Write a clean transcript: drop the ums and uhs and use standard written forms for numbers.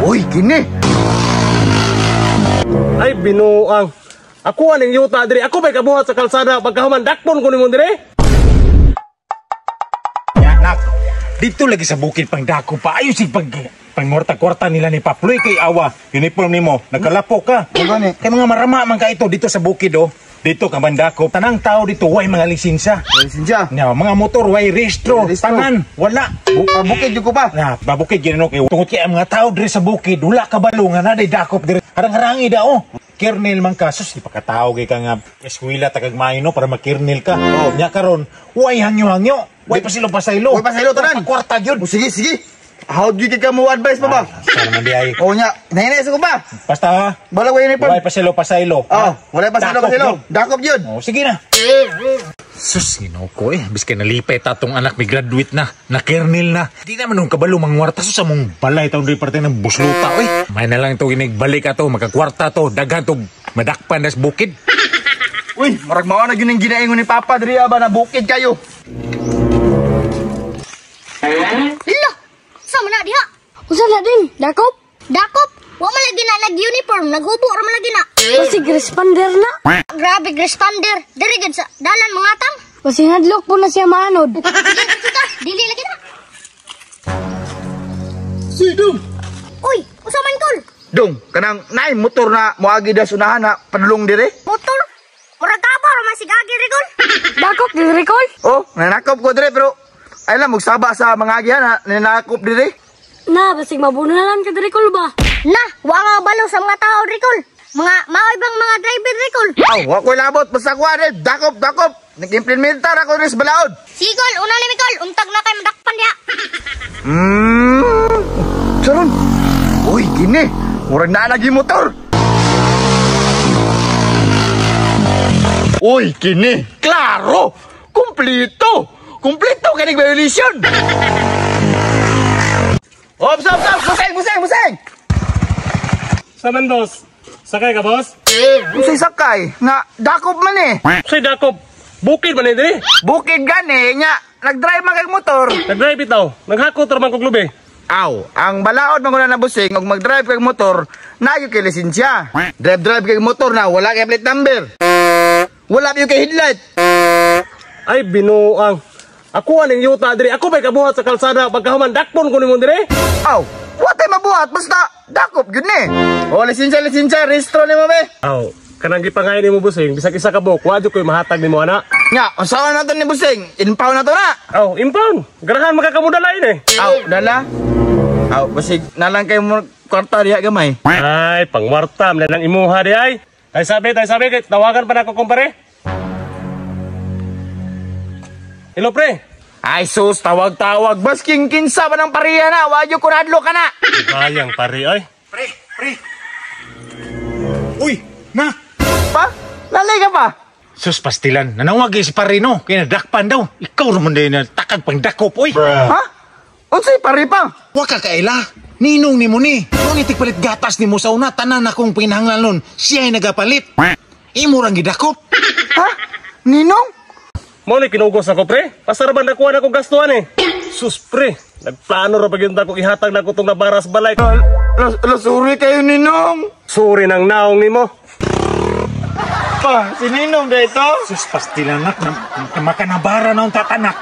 Uy, kini. Ay, binuang. Ako aning yuta diri. Ako ba'y kabuhat sa kalsada pagkahuman dakpon ko nimo diri? Ya, nak. Dito lagi sa bukid pang dako pa. Ayos sig pag pangorta-kwarta nila ni Paploy kay awa. Uniform nimo, nagkalapo ka. Ano ni? Kay mga marama man ka ito dito sa bukid oh. Dito ka bandako. Tanang tao dito way mga lisensya. Lisensya. Nya, mga motor way rehistro, Rehistro. tanan wala. Bukid jud ko pa. Na, babukid gyud no kay tungod kay ang mga tao diri sa bukid wala kabalo nga na dakop diri. Harang-harangi da oh. Kernel man ka sus di pakatao kay ka nga eskwela ta kag maayo no para makernel ka. Oh. Nya karon way hangyo-hangyo. Way pa silo pasaylo. Way pasaylo, tanan. Way pa kwarta gyud. O sige, sige. How do you ka mo advice pa ba? Sana man di ay. O nya, nahinay sa ko ba? Basta ha. Bala ko uniform. Way pa silo pasaylo. Oh, wala pa silo Dakop pasaylo. gyud. Dakop yun. Oh, sige na. Sus, ginoo ko eh. Biska nalipay tatong anak, may graduate na, na kernel na. Di naman nung kabalo mangwarta sus sa mong balay taon rin parte ng busluta oy. May na lang ito inigbalik ato, makakwarta to, daghan to, madakpan das bukid. Uy, marag mao na gyud ning ginaingon ni Papa diri ba na bukid kayo. Hala! Sa man na diha? Unsa na din? Dakop? Dakop! Wa man lagi na nag-uniform, naghubo ra man lagi na. Basig responder na. Grabe responder. Diri gid sa dalan mga tang. Basig hadlok po na siya maanod. Sige, kita, dili lagi na. Sidong. Uy, usa man kol? Dong, kanang naay motor na moagi das unahan na padulong dire. Motor. Murag kaba ra man sigagi rigol. Dakop din recall? Oh, nanakop ko dire pero ay lang magsaba sa mga agihan na nanakop dire. Na, basig mabuno na lang ka recall ba? Na, wa nga balo sa mga tao rigol. Mga maoy bang mga driver rigol. Aw, wa ko'y labot basta kuha dire, dakop dakop. Nag-implementar ako diri sa balaod. Sigol, una ni Mikol, untag na kay madakpan diha. Charon. Uy, kini. Murag naa lagi motor. Uy, kini. Klaro. Kumplito. Kumplito kaning violation. Ops, ops, ops. Buseng, buseng, buseng. Sa man, boss? Sakay ka, boss? Unsay sakay? Nga dakop man eh. Say dakop. Bukid man ni diri. Bukid gani nya nagdrive man kag motor. Nag-drive bitaw. Naghakot ra man kog lubi. Aw, ang balaod man na busing og magdrive kag motor, naa gyud kay lisensya. Drive-drive kag motor na wala kay plate number. Wala gyud kay headlight. Ay, binuang. Ako aning yuta diri. Ako ba'y kabuhat sa kalsada pagkahuman dakpon ko nimo diri? Aw, wa tay mabuhat basta dakop gyud ni. O lisensya, lisensya, rehistro nimo be. Aw, kanang gipangayon nimo busing, bisag isa ka buok, wa jud koy mahatag nimo ana. Nya, unsaon na to ni busing? Impound na to na. Aw, impound. Ganahan makakamudalain eh. Aw, dala. Aw, basig nalang kay mo kwarta diha gamay. Ay, pangwarta man lang imuha di ay. Tay sabi kay tawagan pa nako kumpare. Hello pre. Ay sus, tawag-tawag. Basking kinsa pa ng pariya na, wa gyud kunadlo ka na. Sayang pare ay. Pre, pre. Uy, na. Pa? Lalay ka pa? Sus, pastilan, nanawag si Parino, kaya nadakpan daw. Ikaw naman din na takag pang dakop, oy. Ha? Unsay pari pa? Wa ka kaila. Ninong ni mo ni. Ngunit palit gatas ni mo sa una, tanan akong pinahanglan nun. Siya ay nagapalit. Imo rang gidakop. Ha? Ninong? Mo ni kinugos ako pre. Basta ra ba nakuha na kong gastuhan eh. Sus pre, nagplano ra pa gyud ako ihatag na ko tong nabaras balay. Ala, sorry kayo, Ninong. Sorry nang naong nimo. Pa, si Ninong dito? Sus, pastilan nak. Makanabara na ang tatanak.